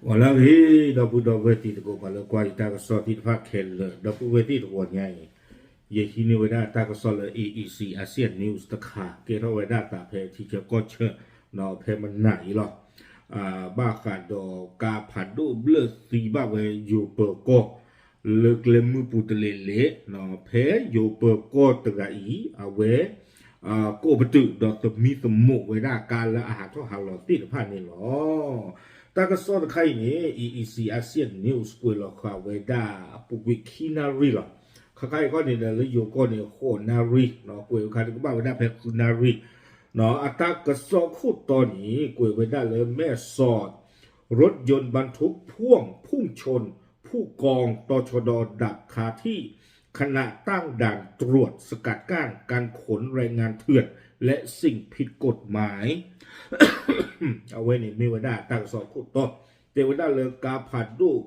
ပှၤလၢအဂ့ၤ ဒီပုၢ်ဒီဝဲၢ်တံၤသကိး ပှၤလၢကွၢ်ယတၢ်ကစီၣ်သ့ၣ်တဖၣ်ခဲလၢာ် ဒီပုၢ်ဝဲၢ်သ့ၣ်တဂီၤညါအံၤ, ယဟံးန့ၢ်ဝဲဒၣ်တၢ်ကစီၣ်လၢ A E C Asian News တခါ ကဲထီၣ်ဝဲဒၣ်သးဖဲထံဆၢကီၢ်ဆၢ ဖဲမနၤအံၤလီၤ. ဘၣ်ဃးဒီးကါဖးဒိၣ်ဘျၢၣ်သံဘၣ်ဝဲယိၤပၢၤကီၢ် လၢကျဲမုၢ်ပူၤတလဲၤလဲၤ ဖဲယိၤပၢၤကီၢ်တဂၤအံၤ အဝဲ ကိးပတုာ်ဒီးသမံသမိးဝဲဒၣ်ကါလၢအဟးထီၣ်ဟးလီၤသ့ၣ်တဖၣ်န့ၣ်လီၤ. တၢ်ကစီၣ်တခါအံၤန့ၣ် A E C Asian News ကွဲးလီၤဃာ်ဝဲဒၣ်အပူၤကွံာ်ခံနၣ်ရံၣ်လီၤ. ခါခါအံၤခီန့ၣ်ဒီး လၢယိၤကီၢ်န့ၣ် ဃိးနၣ်ရံၣ်, ကွဲးဝဲခါန့ၣ်ကဘၣ်ဝဲဒၣ်ဖဲဃုနၣ်ရံၣ်. အတၢ်ကစီၣ်ခိၣ်တီန့ၣ် ကွဲးဝဲဒၣ်လၢ แม่สอด รถยนต์บรรทุกพ่วงพุ่งชนผู้กอง ตชด ดับคาที่ ขณะตั้งด่านตรวจสกัดกั้นการขนแรงงานเถื่อนและสิ่งผิดกฎหมาย အဝဲန့ၣ်မ့ၢ်ဝဲဒၣ်တၢ်ကစီၣ်ခိၣ်တီ, တဲဝဲဒၣ်လၢကါဖးဒိၣ်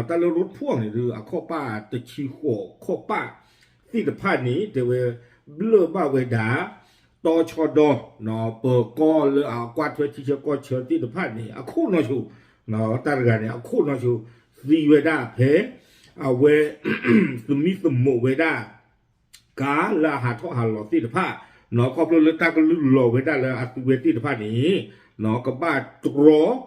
တၢ်လၢ รถพ่วง န့ၣ်ဒီး အခီၣ်ပၣ်တဆံဃိးခီၣ်ပၣ်သ့ၣ်တဖၣ်န့ၣ် တဲဝဲ ဘျၢၣ်ဘၣ်ဝဲဒၣ် တၠီဒီ ပၢၤကီၢ်လၢအကွၢ်ထွဲထံဆၢကီၢ်ဆၢသ့ၣ်တဖၣ်န့ၣ် အခိၣ်နီၣ်ဆိ, တၢ်တဂၤန့ၣ် အခိၣ်နီၣ်ဆိ သံဝဲဒၣ်ဖဲ အဝဲ သမံသမိးဝဲဒၣ် ကါလၢအဟးထီၣ်ဟးလီၤသ့ၣ်တဖၣ်, ခီဖျိလၢတၢ်ကလုၢ်လီၤဝဲဒၣ်လၢအသုဝဲသ့ၣ်တဖၣ်န့ၣ် ကဘၣ်တြီ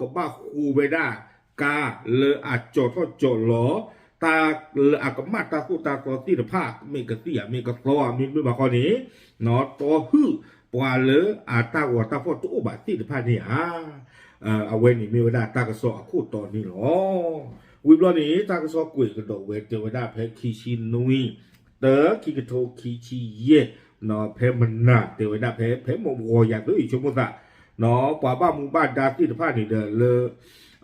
ကဘၣ်ဃိဝဲဒၣ် ကါလၢအကၠီၤထီၣ်ကၠီၤလီၤ တၢ်လၢအကမၣ်တၢ်သိၣ်တၢ်သီသ့ၣ်တဖၣ် မ့ၢ်ကသံၣ်ဧါ မ့ၢ်ကသီဧါ မ့တမ့ၢ်ဘၣ်ဃီန့ၣ် တီၢ်ဟုၣ်ပှၤလၢအတၢ်ဂီၤတၢ်ဖီၣ်တအိၣ်ဘၣ်သ့ၣ်တဖၣ်န့ၣ်ဧါ. အဝဲန့ၣ်မ့ၢ်ဝဲဒၣ်တၢ်ကစီၣ်အခိၣ်တီန့ၣ်လီၤ. ဝံၤဘျီန့ၣ် တၢ်ကစီၣ်ကွဲးကဒီးဝဲတဲဝဲဒၣ်ဖဲခံဆံနွံ တၢ ခံကထိခံဆံယဲၢ် ဖဲမနၤတဲဝဲဒၣ်ဖဲ ဖဲမဝီၤယၤသိအံၤဆိကမိၣ်သး ပှၤဘၣ်မူဘၣ်ဒါသ့ၣ်တဖၣ်န့ၣ်ဒီးလၢ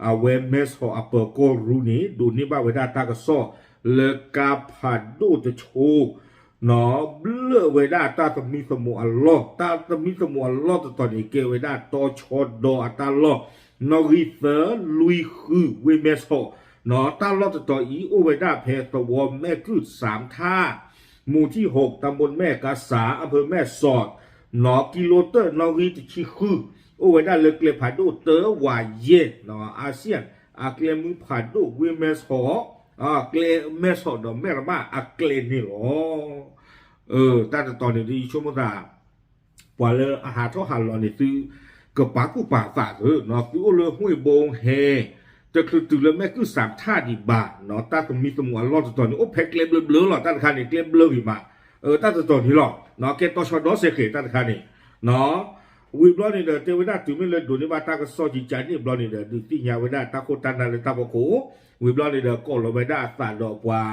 အဝဲမဲဆီးအပၢၤကီၢ်ရူန့ၣ် ဒိးန့ၢ်ဘၣ်ဝဲဒၣ်တၢ်ကစီၣ်လၢကါဖးဒိၣ်တဆိ ဘျၢၣ်ဝဲဒၣ်တၢ်သမံသမိးအလီၢ်, တၢ်သမံသမိးအလီၢ်တတီၤန့ၣ် ကဲဝဲဒၣ်တီၣ်ဆီဒီအတၢ်လီၢ် နီၣ်ဂံၢ်သၢလွံၢ်ဃု ဝ့ၢ်မဲဆီး, တၢ်လီၢ်တတီၤအံၤ အိၣ်ဝဲဒၣ်ဖဲသဝီမဲကုၢ် สามท่า หมู่ที่หก ตำบลแม่กาสา อำเภอแม่สอด နီၣ်ကံလိတၢၣ် နီၣ်ဂံၢ်တဆံဃု အိၣ်ဝဲဒၣ်လၢကျဲဖးဒိၣ်တၢဝးယဲၢ် အၣ်စံၣ် အကျဲမုၢ်ဖးဒိၣ် ဝ့ၢ်မဲဆီး, ကျဲမဲဆီးဒီးမဲၢ်ရမၣ်အကျဲန့ၣ်လီၤ. တၢ်တတီၤန့ၣ်ဒီးယဆိကမိၣ်သး ပှၤလၢအဟးထီၣ်ဟးလီၤန့ၣ် သုကပာ်ကူၣ်ပာ်သးသၢ, သုအိၣ်လၢ ห้วยบงแฮ တချုးတုၤလၢမဲကုၢ် สามท่า ဒံးဘၣ်, တၢ်သမံသမိးအလီၢ်တတီၤန့ၣ် အိၣ်ဖဲကျဲဘျၢဘျၢလီၤ. တၢ်တခါန့ၣ် ကျဲဘျၢဂ့ၤမး, တၢ်တတီၤန့ၣ်လီၤ. ကဲတီၣ်ဆီဒီစဲးဃဲး တၢ်တခါန့ၣ် ဝံၤဘျီန့ၣ်ဒီး တဲဝဲဒၣ်တုၤမ့ၢ်လၢဒိးန့ၢ်ဘၣ်တၢ်ကစီၣ်ကကန့ၣ်ဘျီန့ၣ်ဒီး ဒုးသ့ၣ်ညါဝဲဒၣ်တၢ်ခိၣ်တၢ်နၢ်လၢတၢ်ဖီခိၣ်, ဝံၤဘျီန့ၣ်ဒီး ကိးလီၤဝဲဒၣ်အသးဒီးပှၤ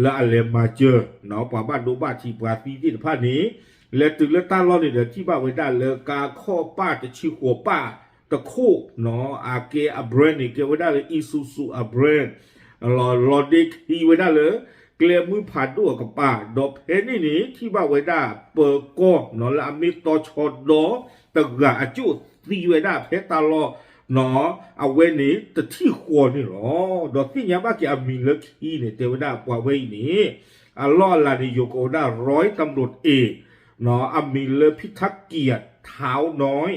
လၢအလဲၤမၤစၢၤ ပှၤဘၣ်ဒိဘၣ်ထံးပှၤသံသ့ၣ်တဖၣ်န့ၣ်, လဲၤတုၤလၢတၢ်လီၢ်န့ၣ်ဒီး ထံၣ်ဘၣ်ဝဲဒၣ်လၢကါခီၣ်ပၣ်တဆံဃိးပၣ်တခိၣ် အကဲအ brand န့ၣ် ကဲဝဲဒၣ်လၢ Isuzu အ brand လီၤဒ့ခံဝဲဒၣ်လၢ ကျဲမုၢ်ဖးဒိၣ်အကပၤ, ဒီးဖဲန့ၣ်န့ၣ် ထံၣ်ဘၣ်ဝဲဒၣ်ပၢၤကီၢ်လၢအမ့ၢ်တီၣ်ဆီဒီတဂၤအကၠိၣ်သံဝဲဒၣ်ဖဲတၢ်လီၢ် အဝဲန့ၣ်တထံၣ်ဃီန့ၣ်လီၤ. ဒီးသ့ၣ်ညါဘၣ်က့ၤအမံၤလၢခံန့ၣ် တဲဝဲဒၣ်ပှၤဝဲအံၤန့ၣ် အလီၢ်အလၤန့ၣ် ယိၤကိးဝဲဒၣ် ร้อยตำรวจเอก အမံၤလၢ พิทักเกียรติเท้าน้อย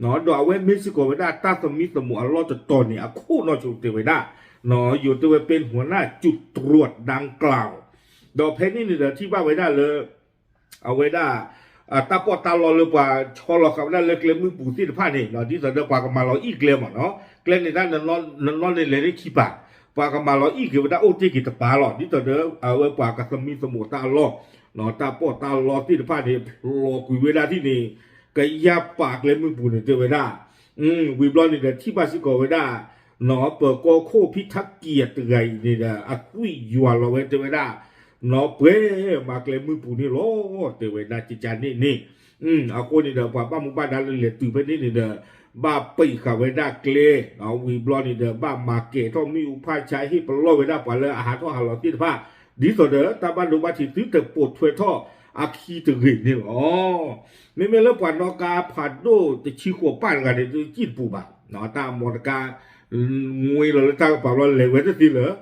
ဒီးအဝဲမ့ၢ်စ့ၢ်ကီးဝဲဒၣ်တၢ်သမံသမိးအလီၢ်တတီၤန့ၣ် အခိၣ်နီၣ်ဆိတဲဝဲဒၣ် ယိၤတဲဝဲ เป็นหัวหน้าจุดตรวจดังกล่าว ဒီးဖဲန့ၣ်န့ၣ်ဒီးထံၣ်ဘၣ်ဝဲဒၣ်လၢ အဝဲဒၣ် တၢ်ပီးတၢ်လီလၢပှၤဆီလီၤဃာ်ဝဲဒၣ်လၢကျဲမုၢ်ပူၤသ့ၣ်တဖၣ်န့ၣ် ဒ်သိးဒီးပှၤကမၤလီၤအံၣ်ကျဲမးနီၤ, ကျဲန့ၣ်တၢ်နီၢ်နီၢ်န့ၣ်လဲၤန့ၢ်ခံပၤ, ပှၤကမၤလီၤအံၣ်က့ၤဝဲဒၣ်အိၣ်တ့ၢ်က့ၤတပၤလီၤ. ဒ်သိးဒီး အဝဲပှၤကသမံသမိးတၢ်အလီၢ် တၢ်ပီးတၢ်လီသ့ၣ်တဖၣ်န့ၣ် ဖျိးကွံာ်ဝဲဒၣ်ဒ်န့ၣ် ကယၢ်ပာ်ကျဲမုၢ်ပူၤန့ၣ်တဲဝဲဒၣ် ဝံၤဘျီန့ၣ်ဒီးထံၣ်ဘၣ်စ့ၢ်ကီးဝဲဒၣ် ပၢၤကီၢ်ခိၣ် ဖံထါကံၢ်တဂၤအံၤန့ၣ်ဒီး အသွံၣ်ယွၤလီၤဝဲတဲဝဲဒၣ် ပှဲၤမၤကျဲမုၢ်ပူၤန့ၣ်လီၤ တဲဝဲဒၣ်ကကန့ၣ်န့ၣ်. အဃိန့ၣ်ဒီး ပှၤဘၣ်မူဘၣ်ဒါလၢလဲၤတုၤဖဲန့ၣ်န့ၣ်ဒီး ဘၣ်ပံာ်ဃာ်ဝဲဒၣ်ကျဲ ဝံၤဘျီန့ၣ်ဒီး ဘၣ်မၤကဲၤထီၣ်မ့ၣ်အူဖးဆါ ဟ့ၣ်ပလီၢ်ဝဲဒၣ်ပှၤလၢအဟးထီၣ်ဟးလီၤသ့ၣ်တဖၣ် ဒ်သိးဒီးတၢ်ဘၣ်ဒိဘၣ်ထံးသုတပိာ်ထွဲထီၣ်အခံတဂ့ၤန့ၣ်လီၤ. မ့မ့ၢ်လၢပှၤနီၣ်ကါဖးဒိၣ်တဆံဃိးပၢ်တဂၤန့ၣ် သုစံၣ်တပူၤဘၣ်, တၢ်အမီၤတကါ ငွ့လီၤလၢတၢ်ကပၤဘျီလဲၤဝဲတသ့လၢၤ,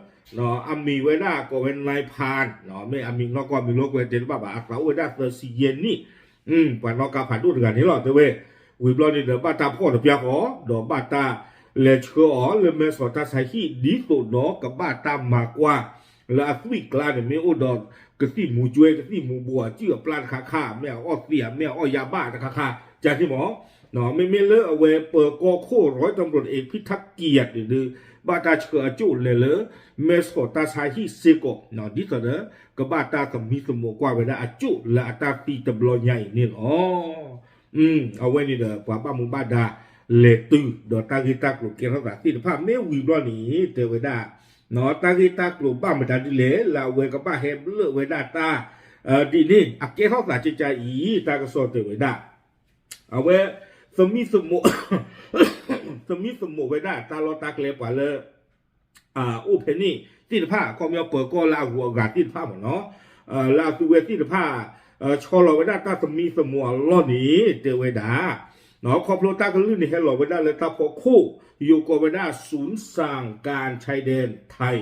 အမံၤဝဲဒၣ်ကိးဝဲ နၢၢ်ဖၢၣ်, မ့ၢ်အမံၤနီၢ်ကီၢ်မံၤလီၤကွဲးတဲတဘၣ်ဘၣ် အသးအိၣ်ဝဲဒၣ်သၢဆံယဲၢ်နံၣ်, ပှၤနီၣ်ကါဖးဒိၣ်တဂၤန့ၣ်လီၤ တဲဝဲ, ဝံၤဘျီန့ၣ်ဒီးဘၣ်တၢ်ဖီၣ်တပျၢ်ဃီ ဒီးဘၣ်တၢ် လဲၤဆှၢအီၤလၢမဲဆီးတၢ်ဆါဟံၣ် ဒ်သိးဒီးကဘၣ်တၢ်မၤကွၢ် လၢအသွံၣ်ကျါန့ၣ် မ့ၢ်အိၣ်ဒီးကသံၣ်မူၤကွံာ် ကသံၣ်မူၤဘှီး အစုၣ်အပျၢ်တခါခါ မ့ၢ်အအီၣ်သံး မ့ၢ်အအီၣ်ယါဘၣ်တခါခါ ကန့ၣ်မ့ၢ် မ့မ့ၢ်လၢအဝဲပၢၤကီၢ်ခိၣ် ရီးတံၤရူး အ့းဖံထၣ်ကံယၤန့ၣ်ဒီး ဘၣ်တၢ်ဆှၢအကၠိၣ်လဲၤလၢ မဲဆီးတၢ်ဆါဟံၣ်စ့ၢ်ကီး ဒ်သိးဒီး ကဘၣ်တၢ်သမံသမိးကွၢ်ဝဲဒၣ်အကၠိၣ်လၢအတၢ်သံတဘျီညါအံၤန့ၣ်လီၤ. အဝဲန့ၣ်ဒီး ပှၤဘၣ်မူဘၣ်ဒါ လဲၤတုၤဒီးတၢ်ဂ့ၢ်တၢ်ကျိၤကဲထီၣ်သးသ့ၣ်တဖၣ် မ့ၢ်ဝံၤဘျီန့ၣ် တဲဝဲဒၣ် တၢ်ဂ့ၢ်တၢ်ကျိၤဘၣ်မတၤဒ်လဲၣ် လၢအဝဲကဘၣ်ဟဲဘျၢၣ်ဝဲဒၣ်တၢ် ဒ်န့ၣ် အကဲထီၣ်သးကကါအံၤ တၢ်ကစီၣ်တဲဝဲဒၣ် အဝဲ သမံသမိး သမံသမိးဝဲဒၣ်တၢ်လီၢ်တၢ်ကျဲပှၤလၢ အိၣ်ဖဲန့ၣ်သ့ၣ်တဖၣ် ခီပညီပၢၤကီၢ်လၢအဂုၤအဂၤသ့ၣ်တဖၣ်မ့ၢ်နီၤ လၢအသုဝဲသ့ၣ်တဖၣ် ဆီလီၤဝဲဒၣ်တၢ်သမံသမိးအလီၢ်န့ၣ် တဲဝဲဒၣ် ခီဖျိတၢ်ကလုၢ်န့ၣ် ဟဲလီၤဝဲဒၣ်လၢတၢ်ဖီခိၣ် ယိၤကိးဝဲဒၣ် ศูนย์สั่งการชายแดนไทย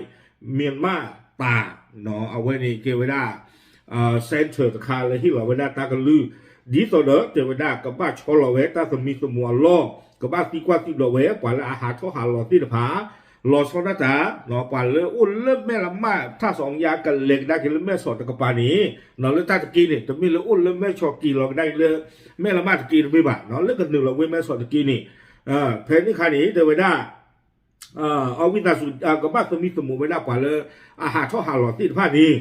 เมียนมาตรา အဝဲန့ၣ်ကဲဝဲဒၣ် center တခါလၢဟ့ၣ်လီၤဝဲဒၣ်တၢ်ကလုၢ် ဒ်သိးဒီးတဲဝဲဒၣ် ကဘၣ်ဆီလီၤဝဲတၢ်သမံသမိးအလီၢ် ကဘၣ်သံကွၢ်သံဒိးဝဲ ပှၤလၢအဟးထီၣ်ဟးလီၤသ့ၣ်တဖၣ် လီၤဆီဒၣ်တၢ် ပှၤလၢအိၣ်လၢမဲၢ်လမၢ် ထၣ်စီၤအီယါကလဲၤကဒါက့ၤလၢမဲၢ်ဆီးတကပၤန့ၣ် လၢတၢ်တက့ၢ်န့ၣ် တမ့ၢ်လၢအိၣ်လၢမဲၢ်ဆီးက့ၤလီၤကဒါက့ၤလၢ မဲၢ်လမၢ်တက့ၢ်တမ့ၢ်ဘၣ် လၢကနုာ်လီၤဝဲမဲၢ်ဆီးတက့ၢ်န့ၣ် ဖဲန့ၣ်အခါန့ၣ် တဲဝဲဒၣ် အဝံသးစူၤ ကဘၣ်သမံသမိးဝဲဒၣ်ပှၤလၢ အဟးထီၣ်ဟးလီၤသ့ၣ်တဖၣ်န့ၣ်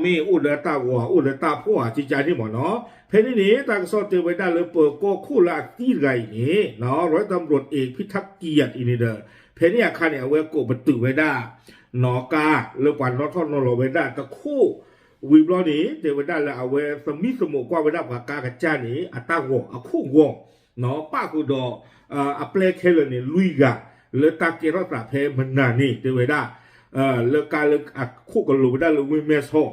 မ့ၢ်အိၣ်ဒီးတၢ်ဂီၤ အိၣ်ဒီးတၢ်ဖှီၣ် အကကါန့ၣ်မ့ၢ်နီၤ ဖဲန့ၣ်န့ၣ် တၢ်ကစီၣ်တဲဝဲဒၣ်လၢပၢၤကီၢ်ခိၣ်လၢအသံတဂၤအံၤန့ၣ် ရီးတံၤရူး အ့းဖံထၣ်ကံယၤအံၤန့ၣ်ဒီး ဖဲန့ၣ်အခါန့ၣ် အဝဲကိးပတုာ်ဝဲဒၣ် နီၢ်ကါလၢပှၤနီၣ်ထီၣ်နီၣ်လီၤဝဲဒၣ်တခိၣ် ဝံၤဘျီန့ၣ် တဲဝဲဒၣ်လၢအဝဲသမံသမိးကွၢ်ဝဲဒၣ်ပှၤကါကစၢ်န့ၣ် အတၢ်ဂီၤအခိၣ်ဂီၤ ပၣ်ဃုာ်ဒီး အပျဲၢ်ခဲလၢာ်န့ၣ် လွံၢ်ဂၤ လၢတၢ်ကဲထီၣ်သးဖဲမနၤန့ၣ် တဲဝဲဒၣ် လၢကါလၢအခိၣ်ကလိၤဝဲဒၣ်လၢဝ့ၢ်မဲၢ်ဆီး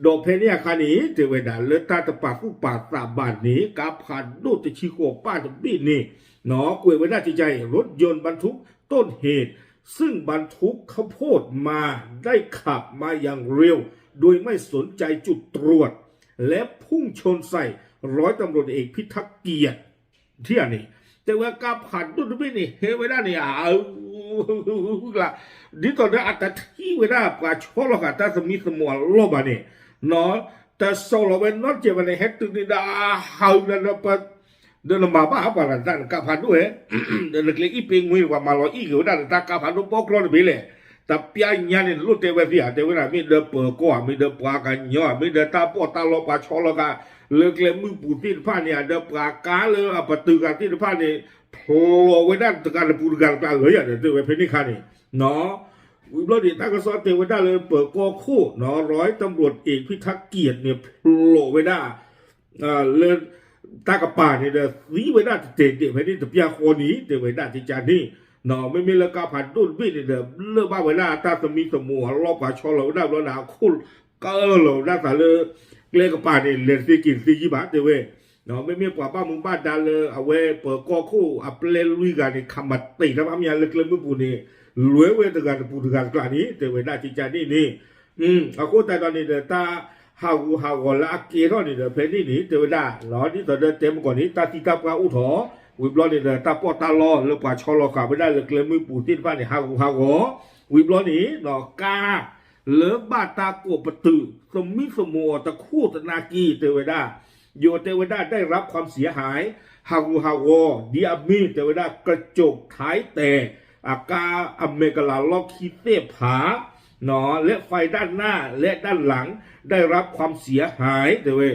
ဒီးဖဲန့ၣ်အခါန့ၣ် တဲဝဲဒၣ် လၢတၢ်တပာ်သူၣ်ပာ်သးဘၣ်န့ၣ် ကါဖးဒိၣ်တဆံဃိးပၢ်တဘ့ၣ်န့ၣ် ကွဲးဝဲဒၣ်ကကါအံၤ รถยนต์บรรทุกต้นเหตุ ซึ่งบรรทุกข้าวโพดมาได้ขับมาอย่างเร็ว โดยไม่สนใจจุดตรวจ และพุ่งชนใส่ร้อยตำรวจเอกพิทักษ์เกียรติ ထံၣ်ဧါန့ၣ် တဲဝဲကါဖးဒိၣ်တဘ့ၣ်န့ၣ် ဟဲဝဲဒၣ်န့ၣ် အ ဒ်သိးဒီးအတထံၣ်ဝဲဒၣ်ပှၤဆီလီၤဃာ်တၢ်သမံသမိးအလီၢ်ဘၣ်န့ၣ် တစိာ်လီၤဝဲနီတစဲးဘၣ်န့ၣ် ဟဲတုၤန့ၣ်ဒီးအဟးဂူာ်ဒီး ဒီးနမၤဘၣ်ပှၤလၢတၢ်နကါဖးဒိၣ်ဝဲ ဒီးနကျဲအံၣ်ပ့ၤငွ့ပှၤမၤလီၤအံၣ်က့ၤဝဲဒၣ်နတၢ်ကါဖးဒိၣ်ဘီကျီတဘ့ၣ်လဲၣ် တပျၢ်ညါန့ၣ် နလိၣ်တဲဝဲသ့ဧါ တဲဝဲဒၣ် မ့ၢ်ဒီးပၢၤကီၢ်ဧါ မ့ၢ်ဒီးပှၤကညီဧါ မ့ၢ်ဒီးတၢ်ပီးတၢ်လီပှၤဆီလီၤဃာ် လၢကျဲမုၢ်ပူၤသ့ၣ်တဖၣ်န့ၣ် ဒီးပှၤကါလၢအပတုာ်ဃာ်သ့ၣ်တဖၣ်န့ၣ် ဖျိးဝဲဒၣ်တဂၤတပူၤတဂၤတကျါလၢယၤဒီးတဲဝဲဖဲန့ၣ်အခါန့ၣ် ဝံၤဘျီန့ၣ် တၢ်ကစီၣ်တဲဝဲဒၣ်လၢပၢၤကီၢ်ခိၣ် ရီးတံၤရူး အ့းဖံထၣ်ကံယၤန့ၣ် ဖျိးဝဲဒၣ် လၢ တၢ်ကပၤန့ၣ်ဒီး သံဝဲဒၣ်တတဲာ်တဲာ်ဖဲန့ၣ် တပျၢ်ဃီန့ၣ် တဲဝဲဒၣ်ကကါန့ၣ် မ့မ့ၢ်လၢကါဖးဒိၣ်တဘ့ၣ်န့ၣ်ဒီး ဘျၢၣ်ဘၣ်ဝဲဒၣ်တၢ်သမံသမိးအလီၢ်ပှၤဆီလီၤဝဲဒၣ်ဘျီန့ၣ် အခိၣ်ကၢလီၤဝဲဒၣ်သးလၢ ကျဲကပၤန့ၣ် လဲၤတသ့က့ၤတသ့ယံၣ်ဘၣ် တဲဝဲ မ့မ့ၢ်ပှၤဘၣ်မူဘၣ်ဒါလၢအဝဲပၢၤကီၢ်ခိၣ်အပျဲၢ်လွံၢ်ဂၤန့ၣ် ခးမၤတံာ်တၢ်ဘၣ်မ့ၢ်ညါလၢကျဲမုၢ်ပူၤန့ၣ် လဲၤဝဲတဂၤတပူၤတဂၤတကျါန့ၣ် တဲဝဲဒၣ်ကကါန့ၣ်န့ၣ် အဃိသတးဒီးန့ၣ်ဒီး တၢ်ဟးဂူာ်ဟးဂီၤလၢအကဲထီၣ်န့ၣ်ဒီး ဖဲန့ၣ်န့ၣ် တဲဝဲဒၣ် ဒ်သိးဒီးတဲမကီၢ်န့ၣ် တၢ်သံတၢ်ပှၢ်အိၣ်ထီၣ် ဝံၤဘျီန့ၣ်ဒီး တၢ်ပီးတၢ်လီလၢပှၤဆီလီၤဃာ်ဝဲဒၣ်လၢကျဲမုၢ်ပူၤသ့ၣ်တဖၣ်န့ၣ် ဟးဂူာ်ဟးဂီၤ ဝံၤဘျီန့ၣ် ကါ လၢဘၣ်တၢ်ကိးပတုာ် သမံသမိးအီၤတခိၣ်တနၢ်က့ တဲဝဲဒၣ် ယိၤတဲဝဲဒၣ် ได้รับความเสียหาย ဟးဂူာ်ဟးဂီၤ ဒ်အမ့ၢ်တဲဝဲဒၣ် กระจกท้ายแตก အကါအမဲာ်ကလၤလီၢ်ခံသ့ၣ်ဖး และไฟด้านหน้าและด้านหลัง ได้รับความเสียหาย တဲဝဲ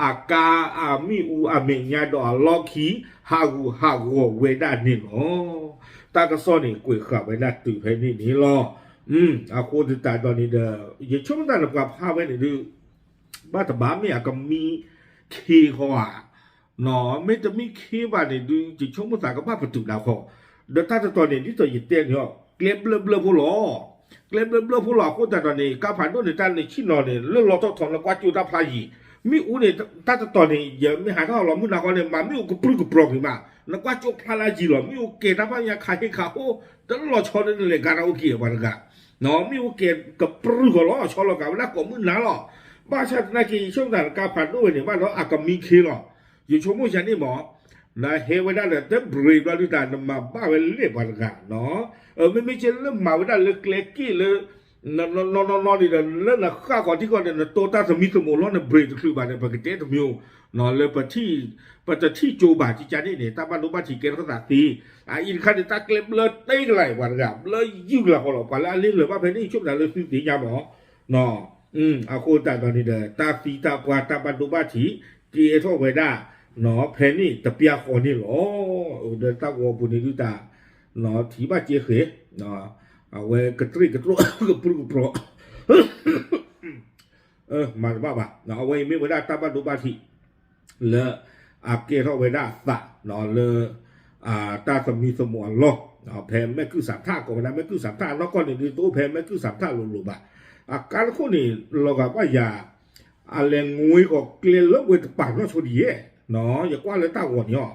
အကါအမ့ၣ်အူအမဲာ်ညါဒီးအလီၢ်ခံ ဟးဂူာ်ဟးဂီၤဝဲဒၣ်န့ၣ်လီၤ. တၢ်ကစီၣ်န့ၣ် ကွဲးဃာ်ဝဲဒၣ်တုၤဖဲန့ၣ်န့ၣ်လီၤ. အဃိသတးဒီးန့ၣ်ဒီး ယဆိကမိၣ်သးန့ၣ် ပှၤဖးဝဲန့ၣ်ဒုး ဘၣ်တဘၣ်မ့ၢ်အကမံခ့ဃီဧါ မ့ၢ်တမံခ့ဘၣ်န့ၣ်ဒုး ယဆိကမိၣ်သးကဘၣ်ပတုာ်ဒၣ်ဃီ ဒီးတၢ်တတီၤန့ၣ် ဒ်သိးယတဲန့ၣ် ကျဲဘျၢဘျၢဖိလီၤ. ကျဲဘျၢဘျၢဖိလီၤ အဃိသတးဒီးန့ၣ် ကါဖးဒိၣ်န့ၣ် တၢ်နဆံၣ်နီၤန့ၣ် လၢလီထီၣ်ထီၣ် နကွၢ်ကၠိတၢ်ဖျါယံၤ မ့ၣ်အူန့ၣ် တၢ်တတီၤန့ၣ် ယမ့ၢ်ဟးထီၣ်လီၤမုၢ်နၤဃီန့ၣ် မၤမ့ၣ်အူကပြုၢ်ကပြီၤက့ၤမး နကွၢ်ကၠိဖျါလၢယံၤလီၤ မ့ၣ်အူကဲၤတၢ်ဖးညါခးဟ့ၣ်ခးဟိ တလီၤဆီလၢနလဲၤကါရၣ်အိၣ်က့ၤပှၤတဂၤ မ့ၣ်အူကဲၤကပြုၢ်ကီၤလီၤ ဆီလီၤကးဝဲဒၣ်ကိးမုၢ်နၤလီၤ. ဘၣ်ဆၣ်သနာ်က့ ယဆိကမိၣ်သးကါဖးဒိၣ်ဝဲန့ၣ် ဘၣ်ဒီးအကမံခ့လီၤ. ယဆိကမိၣ်ယၤန့ၣ်မး နဟဲဝဲဒၣ်ဒီးတ break ဘျီဒုးတၢ် နမၤဘၣ်ဝဲလၢပှၤတဂၤနီၤ, မ့မ့ၢ်ကဲလၢမၤဝဲဒၣ်လၢကျဲက့ၢ်လၢ နီၢ်နီၢ်နီၢ်နီၢ်န့ၣ်ဒီး လၢနဃၣ်ဃီၤထံကီၢ်န့ၣ် နတိတၢ်သမံသမိးလီၤ န break တချုးဘၣ်န့ၣ် ပကတဲတမံၤ လၢ ပတထံၣ်ကၠိဘၣ်ကကန့ၣ်န့ၣ် တၢ်ဘၣ်ဒိဘၣ်ထံးကဲထီၣ်သးသ့, အအံၤတခါန့ၣ် တၢ်ကျဲဘျၢတ့ကလးပှၤတဂၤ ဘျၢယုၢ်ကလးဃီလီၤ ပှၤလၢအလ့လၢာ်ဘၣ်ဖဲန့ၣ် ဆိကမိၣ်တၢ်လၢသုသ့ၣ်ညါမး အဃိသတးဒီးန့ၣ်ဒီး တၢ်သံတၢ်ပှၢ်တၢ်ဘၣ်ဒိဘၣ်ထံး ကဲထီၣ်ဝဲဒၣ် ဖဲန့ၣ်တပျၢ်ဃီန့ၣ်လီၤ. ဒီးတၢ်ဂီၤပူၤန့ၣ်ဒုးတၢ် ထံၣ်ဘၣ်ကဲဃဲၤ အဝဲကတြ့ၣ်ကတြိၣ် ကပြုၢ်ကပြီၤ မၤတဘၣ်ဘၣ်. အဝဲအံၤမ့ၢ်ဝဲဒၣ်တၢ်ဘၣ်ဒိဘၣ်ထံး လၢအကဲထီၣ်ဝဲဒၣ်အသး လၢ တၢ်သမံသမိးအလီၢ် ဖဲမဲာ်ကုၢ်စးထၣ် ကိးဝဲဒၣ်မဲာ်ကုၢ်စးထၣ်အနီၢ်ကီၢ်န့ၣ် ဒုးတအိၣ်ဖဲမဲာ်ကုၢ်စးထၣ်လိၤလိၤဘၣ်. အကါတခိၣ်န့ၣ် လီၤဂာ်ဘၣ်ယၤ အလဲၤငွ့ကီၤကျဲလၢဝဲတပၤနီၢ်ဆိဒံးယဲၢ် ယကွၢ်လၢတၢ်ဂီၤန့ၣ်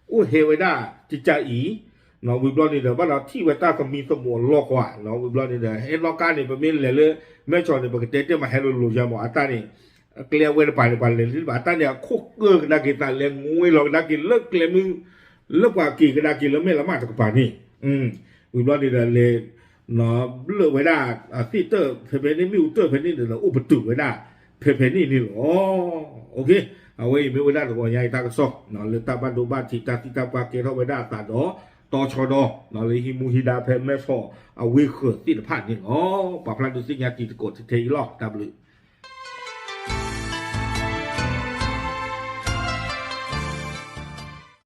အီၤ အိၣ်ဟဲဝဲဒၣ်ကကၢ်အံၤ ဝံၤဘျီန့ၣ်ဒီး ဘၣ်ဒီးထံၣ်ဝဲတၢ်သမံသမိးအလီၢ်ကွၢ် ဝံၤဘျီန့ၣ်ဒီး ဟဲနီၣ်ကါန့ၣ် ပမ့ၢ်လဲၤလၢ မဲၢ်ဆီးန့ၣ် ပကတဲတဲမးဟဲလိၤလိၤယါမး အတၢ်န့ၣ် ကျဲအဝဲတပၤန့ၣ် ပှၤလဲၤလၢဘၣ် အတၢ်န့ၣ် အခိၣ်ကၢကဒါက့ၤသး လဲၤငွ့လီၤကဒါက့ၤလၢကျဲမုၢ် လၢပှၤက့ၤကဒါက့ၤလၢမဲၢ်လမၢ်တကပၤန့ၣ် ဝံၤဘျီန့ၣ်ဒီးလဲၤ ဘျၢၣ်ဝဲဒၣ် အသ့ၣ်တၢၢ်ဖဲဖဲန့ၣ် မ့ၣ်အူတၢၢ်ဖဲန့ၣ်ဒီး အိၣ်ပတုာ်ဝဲဒၣ် ဖဲဖဲန့ၣ်န့ၣ်လီၤ. အဝဲအံၤမ့ၢ်ဝဲဒၣ်တဂီၤညါအံၤတၢ်ကစီၣ် လၢတၢ်ဘၣ်ဒိဘၣ်ထံးတၢ်သံတၢ်ပှၢ်ကဲထီၣ်ဝဲဒၣ်အသးဒီး တီဆှီဒီး လၢဟံးမူဟံးဒါဖဲမဲၢ်ဆီးအဝ့ၢ်ဃၢၤသ့ၣ်တဖၣ်န့ၣ်လီၤ. ပာ်ဖျါဒုးသ့ၣ်ညါတံၤသကိးထဲအံၤလီၤ. တၢ်ဘျုး